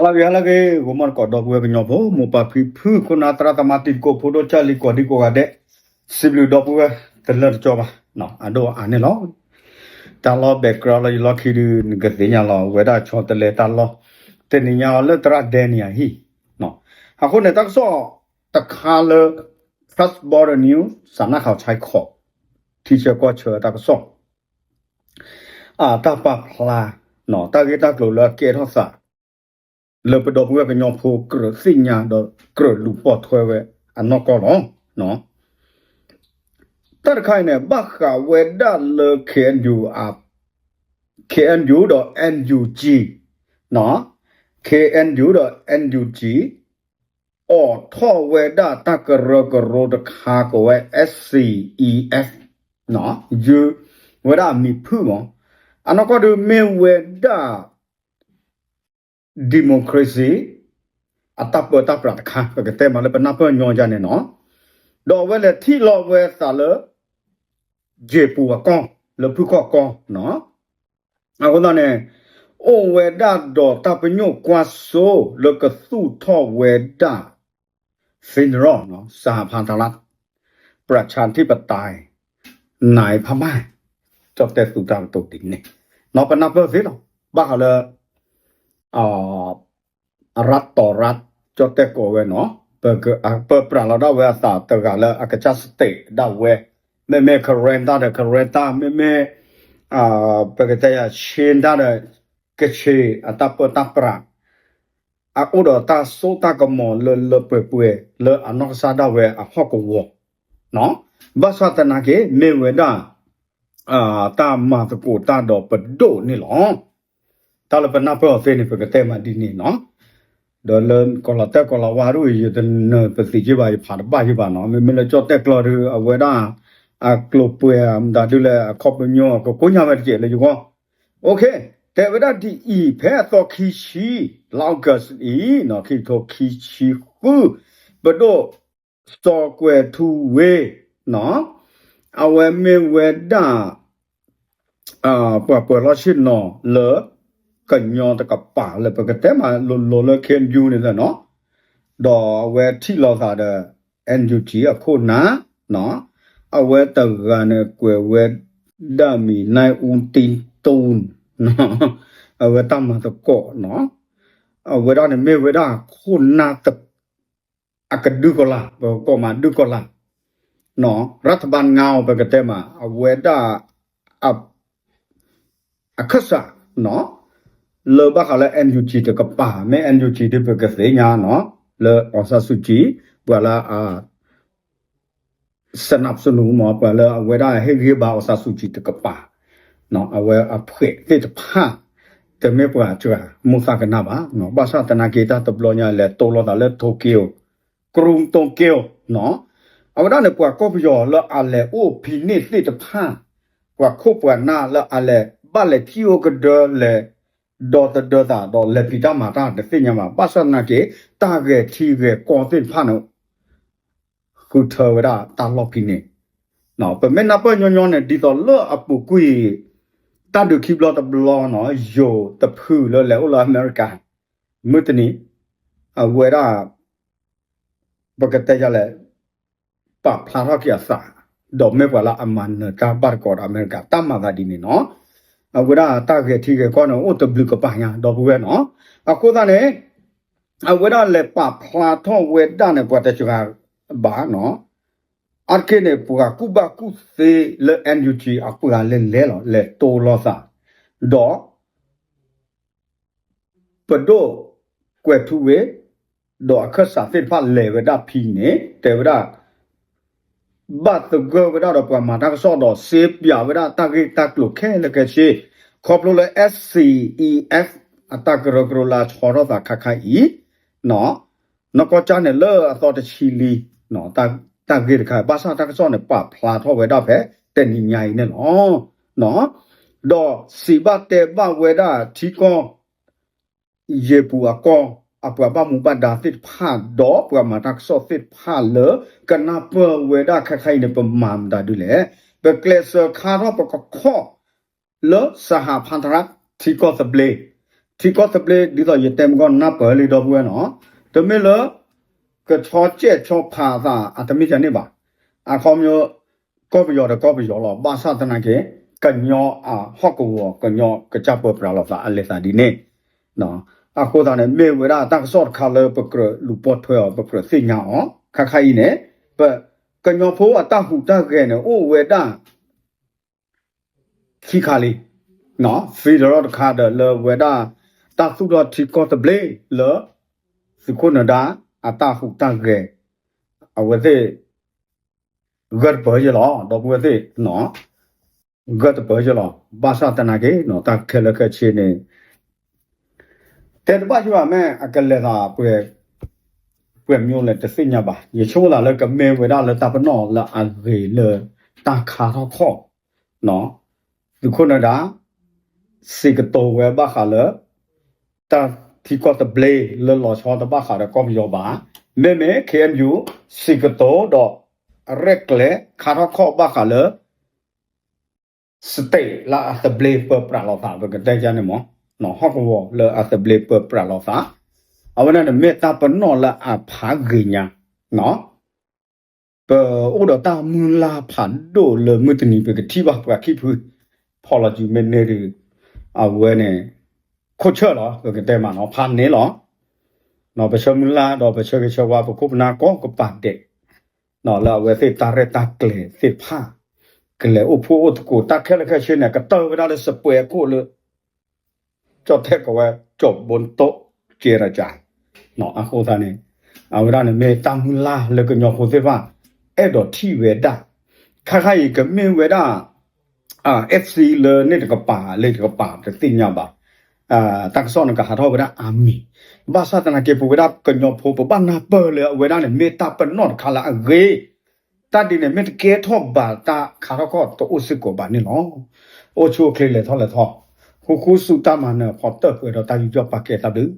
ဘၣ်ဂ့ၤဟါလၢအဂ့ၤ ဂီၤမီၢ်တကိး ဒီပုၢ်ဝဲၢ်ကညီဖိ မိၢ်ပၢ်ဖံဖု ခိၣ်နၢ်သရၣ်သမါ တံၤသကိးဖိဒိၣ် ကၢ်လံၤကိးဒံကိးဂၤဒဲး, စံးဘျုးဒီပုၢ်ဝဲၢ်တလၢတကီဘၣ်, အဒိၣ်အါန့ၣ်လီၤ. တၢ်လီၢ် background လၢယလီၢ်ခံဒုး နကသ့ၣ်ညါလီၤ ဝဲဒၣ်ဆီတလဲတၢ်လီၢ်, တနံၤညါအီၤလၢသရၣ်ဒဲန့ၣ်အဟံၣ်, အဃိန့ၣ် တၢ်ကစီၣ်တခါလၢ Trust Border News စးနၢ်ခးဆဲခီး ထံဆၢကီၢ်ဆၢတၢ်ကစီၣ် အတၢ်ပာ်ဖျါ တၢ်ဂ့ၢ်တၢ်ကျိၤလၢအကဲထီၣ်သး လၢပဒီပုၢ်ဝဲၢ်ကညီဖိကြၢးသ့ၣ်ညါဒီးကြၢးလူၤပိာ်ထွဲဝဲအနီၢ်ကီၢ်လီၤ. တၢ်တခါအံၤန့ၣ် ဘၣ်ဃးဝဲဒၣ်လၢ KNU အ KNU ဒီး NUG, KNU ဒီး NUG အိးထီၣ်ဝဲဒၣ်တၢ်ကရၢကရိတခါကိးဝဲ SCEF, ယုၢ်ဝဲဒၣ်အမံၤဖုၣ်မး, အနီၢ်ကီၢ်ဒုးမ့ၢ်ဝဲဒၣ် democracy အတၢ်ပၢတၢ်ပြးတခါ ပကတဲမးလၢပနၢ်ပၢၢ်ညီယါန့ၣ်နီၤ, ဒီးအဝဲလဲၤထံၣ်လီၤဝဲသးလၢ ယ့ၢ်ပူၤအကီၢ် လၢဖုၣ်ခီၣ်ကီၢ်နီၤ, အဃိသတးန့ၣ် အိၣ်ဝဲဒၣ်ဒီးတၢ်ပညိၣ်ကွၢ်စိလၢကသူၣ်ထီၣ်ဝဲဒၣ် federal နီၤ สหพันธรัฐ ประชาธิปไตย ในพม่า ကၠီၣ်တဲၣ်သူတၢ်ကတိၤဒ်န့ၣ်နီၤ ပနၢ်ပၢၢ်သ့လီၤ ဘၣ်ဃးလၢ အရၣ်တီၤရၣ် ကၠီၣ်တဲၣ်ကိးဝဲနီၤ, ပၢပြးလီၤဒၣ်ဝဲအသးတဂၤလၢအကစၢ် state ဒၣ်ဝဲ, မ့မ့ၢ် Karen တၢ်ဒီး Karen တၢ်, မ့မ့ၢ် ပကတဲယၤ Chin တၢ်ဒီး ကချ့ၣ် အတၢ်ပၢတၢ်ပြး အအိၣ်ဒီးတၢ်စိတၢ်ကမီၤလၢလၢပှဲၤပှဲၤလၢအနီၢ်ကစၢ်ဒၣ်ဝဲအဟီၣ်ကဝီၤ, ဘၣ်ဆၣ်သနာ်က့ မ့ၢ်ဝဲဒၣ် တၢ်မၤသကိးတၢ်ဒီးပဒိၣ်န့ၣ်လီၤ. တၢ်လၢပနၢ်ပၢၢ်အီၤသ့န့ၣ် ပကတဲမးဒ်န့ၣ်နီၤ, ဒီးလၢကီၢ်လီၤတဲာ်ကီၢ်လီၤဝါဒ်အံၤ ယတနၢၤပသံးက့ဘၣ် ယဖးတဘၣ်ယဘၣ်နီၤ, မ့မ့ၢ်လၢကၠီၣ်တဲၣ်ကျီဒုး အဝဲဒၣ် အကျိၤပှဲၤမတၤဒုးလဲၣ် အခီပညီ ကကိးညါဝဲတကဲးလၢယဂီၢ်, တဲဝဲဒၣ်ဒ်အံၤ ဖဲအသီခံဆံ လါ August အံၤ ခံကထိခံဆံဃု ပဒိၣ် စီၤကွဲၤထူဝ့ အဝဲမ့ၢ်ဝဲဒၣ် ပှၤပၢၤလီၢ်ဆ့ၣ်နီၤလၢ ကညီတကပၤလၢပကတဲမးလိၤလိၤလၢ KNU န့ၣ်လီၤနီၤ, ဒီးအဝဲထံၣ်လိာ်သးဒီး NUG အခိၣ်နၢ်, အဝဲတဂၤန့ၣ်ကွဲးဝဲဒၣ်မံၤ နၢၣ်အူတံတူၢ် အဝဲတၢ်မၤသကိးနီၤ, အဝဲဒၣ်န့ၣ်မ့ၢ်ဝဲဒၣ်ခိၣ်နၢ် အကဒုးကီၤလၤ ပကိးမး ဒုးကီၤလၤ, ရၢၢ်ထဘၢၣ်ငါအီၤ ပကတဲမး အဝဲဒၣ် အခၢၣ်စး လၢဘၣ်ဃးလၢ NUG တကပၤ မ့ၢ် NUG ဒ်ပကသ့ၣ်ညါနီၤ လၢ အောင်ဆန်းစုကြည် ပှၤလၢ စနပ်စနူမး ပှၤလၢအဝဲဒၣ်ဟ့ၣ်ဂံၢ်ဘါ အောင်ဆန်းစုကြည် တကပၤ, အဝဲအဖှဲးသ့ၣ်တဖၣ် တမ့ၢ်ပှၤစှၤမိၣ်သးကနၣ်ဘၣ်, ဘၣ်ဆၣ်သနာ်က့ တၢ်တဘျီညါလဲၤတိလီၤသးလၢ Tokyo ကရူၢ် Tokyo နီၤ, အဝဲဒၣ်န့ၣ် ပှၤကီၢ်ပယီၤလၢအလဲၤအိၣ်ဖံးန့ၢ်သ့ၣ်တဖၣ်, ပှၤခိၣ်ပှၤနၢ်လၢအလဲၤဘၣ်လဲၤထံၣ်အိၣ်ကဒၢလဲၤ ဒီသဒၢသးဒီးလဲၤဖံးတၢ်မၤတၢ်တသ့ၣ်ညါဘၣ်, ဘၣ်ဆၣ်သနာ်က့ တၢ်ဂဲၤထံဂဲၤကီၢ်သ့ၣ်တဖၣ်န့ၣ် ဃုထၢဝဲဒၣ်တၢ်လီၢ်ဖဲန့ၣ်, ပမ့ၢ်နၢ်ပၢၢ်ညီညီန့ၣ် ဒ်သိးလၢအပူၤကွံာ် တၢ်ဒုးခံဘျီတဘျီနီၤ ယိၤတဖုလၢလဲၤအိၣ်လၢအမဲရကၤ မုၢ်တနံၤ အဝဲဒၣ် ပကတဲယလဲၣ် ပာ်ဖျါထီၣ်က့ၤအသး ဒီးမ့ၢ်ပှၤလၢအမၤနၢၤတၢ်ဘၣ်တကိးဒီးအမဲရကၤ တၢ်မၤသးဒ်န့ၣ်နီၤ, အဝဲဒၣ်တၢ်ဂဲၤထံဂဲၤကီၢ်န့ၣ် အိၣ်တဘျုးကပၤညါ ဒီပုၢ်ဝဲၢ်နီၤ, အဃိသတးန့ၣ် အဝဲဒၣ်လဲၤပာ်ဖျါထီၣ်ဝဲဒၣ်န့ၣ် ပှၤတစှၤဘၣ်နီၤ, အါတက့ၢ်န့ၣ် ပှၤကူၣ်ဘၣ်ကူၣ်သ့လၢ NUG အပှၤလဲၤလဲၤလီၤ လဲၤတိလီၤသး, ဒီး ပဒိၣ်ကွဲၤထူဝ့ ဒီးအခၢၣ်စးသ့ၣ်တဖၣ်လဲၤဝဲဒၣ်ဖဲန့ၣ် တဲဝဲဒၣ် ဘၣ်သဂၢၢ်ဝဲဒၣ်ဒီးပှၤမၤတၢ်ကစီၣ်ဒီးစ့ပၠးဝဲဒၣ်တၢ်ဂ့ၢ်တၢ်ကျိၤခဲလၢာ်ခဲဆ့ ခီဖျိလၢ SCEF အတၢ်ကရၢကရိလၢအဆီထီၣ်သးခါခါအံၤ နီၢ်ကီၢ်ကၠၢ်န့ၣ်လၢအသီတဆံလံ တၢ်ဂ့ၢ်တခါ ဘၣ်ဆၣ်တၢ်ကစီၣ်န့ၣ် ပာ်ဖျါထီၣ်ဝဲဒၣ်ဖဲတနံၤညါအံၤန့ၣ်လီၤ. ဒီးစံးဘၣ်တဲဘၣ်ဝဲဒၣ်ထံကီၢ် ယ့ၢ်ပူၤအကီၢ် အပှၤဘၣ်မူဘၣ်ဒါသ့ၣ်တဖၣ် ဒီးပှၤမၤတၢ်ကစီၣ်သ့ၣ်တဖၣ်လၢ ကနၢ်ပၢၢ်ဝဲဒၣ်ခဲခါအံၤန့ၣ် ပမၤမတၤဒ်လဲၣ်, ပကျဲးစၢးခါထီၣ်ပကခီၣ် လၢ สหพันธรัฐ ထံကီၢ်သဘျ့ ထံကီၢ်သဘျ့ ဒ်သိးယတဲမုၢ်ကီၢ်နၢ်ပၢၢ်လံဒီပုၢ်ဝဲၢ်နီၤ, တမ့ၢ်လၢ ကဆီကဲၣ်ဆီဖးအသး အတမ့ၢ်ဒ်န့ၣ်ဘၣ်. အခီပညီ ကီၢ်ပယီၤဒီးကီၢ်ပယီၤလီၤ. ဘၣ်ဆၣ်သနာ်က့ ကညီအဟီၣ်ကဝီၤ ကညီကစၢ်ပၢပြးလိာ်သးအလဲၤသးဒ်န့ၣ် အဃိသတးန့ၣ် မ့ၢ်ဝဲဒၣ်တၢ်ကစီၣ်တခါလၢပကြၢးလူၤပိာ်ထွဲအီၤ ပကြၢးသ့ၣ်ညါအီၤ ခါခါအံၤန့ၣ် ပကညီဖိအတၢ်ဟူးတၢ်ဂဲၤန့ၣ် အိၣ်ဝဲဒၣ် ခံခါလံ, federal တခါဒီးလၢဝဲဒၣ် တၢ်သူၣ်ထီၣ်ထံကီၢ်သဘျ့လၢ သုးခိၣ်နၢၤဒါ အတၢ်ဟူးတၢ်ဂဲၤ အဝဲသ့ၣ် ဂၢၢ်တပၢၢ်ယဲလီၤ ဒီပုၢ်ဝဲၢ်သ့ၣ် ဂၢၢ်တပၢၢ်ယဲလီၤ. ဘၣ်ဆၣ်သနာ်က့ တၢ်ခဲလၢာ်ခဲဆ့န့ၣ် တဲတဘၣ်ယဘၣ် မ့ၢ်အကလဲၤသး ပှဲၤမံၤလဲၣ်တသ့ၣ်ညါဘၣ်. ယဆိကမိၣ်သးလၢကမ့ၢ်ဝဲဒၣ်လၢတၢ်ပနီၣ်လၢအဂ့ၤလၢတၢ်ခါထီၣ်ခီၣ် သုးခိၣ်နၢၤဒါ စံးကတိၤဝဲဘၣ်ဃးလၢ တၢ်ထံကီၢ်သဘျ့လၢလီၤဆီတဘၣ်ဃးဒီးကီၢ်ပယီၤဘၣ်. မ့မ့ၢ် ခ့ၣ်အဲၣ်ယူၣ် စံးကတိၤဒီး ရဲၣ်ကျဲၤခါထီၣ်ခီၣ်ဘၣ်ဃးလၢ state လၢအသဘျ့ပၢပြးလိာ်သး ပကတဲန့ၣ်မ့ၢ် ဟီၣ်ကဝီၤလၢအသဘျ့ပၢပြးလိာ်သး အဝဲဒၣ်န့ၣ်မ့ၢ်တၢ်ပနီၣ်လၢအဖးဂ့ၤညါ ပအိၣ်ဒီးတၢ်မုၢ်လၢ်ဖးဒိၣ်လၢမုၢ်တနံၤ ပကထံၣ်ဘၣ်ပှၤခံဖု ဖီလီၤစုမ့ၢ်န့ၢ်ဒုး အဝဲန့ၣ် ခိၣ်ဆၢၣ်လီၤ ပကတဲမးနီၤ ဖးန့ၣ်လီၤ. ပဆၢမုၢ်လၢ်ဒီးပဆၢဂ့ၤဆၢဝါပခိၣ်ပနၢ်ကိးကပၤဒဲး လၢအဝဲသ့ၣ်တၢ်ရဲၣ်တၢ်ကျဲၤသ့ၣ်တဖၣ် ကလဲၤအိၣ်ဖှိၣ်အိၣ်သကိး တၢ်ခဲလၢာ်ခဲဆ့န့ၣ် ကတၢၢ်ဝဲဒၣ်လၢစပွဲခိၣ်လၢ ကၠီၣ်ထဲၣ်ကိးဝဲ ကၠီၣ်ဘိတိၣ်ကဲရကၠး အဃိသတးန့ၣ် အဝဲဒၣ်န့ၣ်မ့ၢ်တၢ်မုၢ်လၢ်လၢကညီဖိသ့ၣ်တဖၣ် အဲၣ်ဒိးထံၣ်ဝဲဒၣ် ခါခါအံၤကမ့ၢ်ဝဲဒၣ် FC လၢန့ၣ်တကပၤ လၢတကပၤတသ့ၣ်ညါဘၣ်. တၢ်ကစီၣ်န့ၣ်ကဟးထီၣ်ဝဲဒၣ်အါမံၤ ဘၣ်ဆၣ်သနာ်က့ ပဝဲဒၣ်ကညီဖိ ပဘၣ်နၢ်ပၢၢ်လၢအဝဲဒၣ်န့ၣ် မ့ၢ်တၢ်ပနီၣ်တခါလၢအဂ့ၤ တၢ်ဒ်န့ၣ် မ့ၢ်တကဲထီၣ်ဘၣ်တၢ်ခါထီၣ်ခီၣ်တအိၣ်စ့ၢ်ကီးဘၣ်န့ၣ်လီၤ. အိၣ်ဆူၣ်အိၣ်ချ့လဲၤထီၣ်လဲၤထီ ဃူဃူဆူၣ်တၢ်မၤနၢၤဖီတၢၢ်ပှဲၤဒီးတၢ်ယူးယီၣ်ပာ်ကဲတၢ်ဘျုး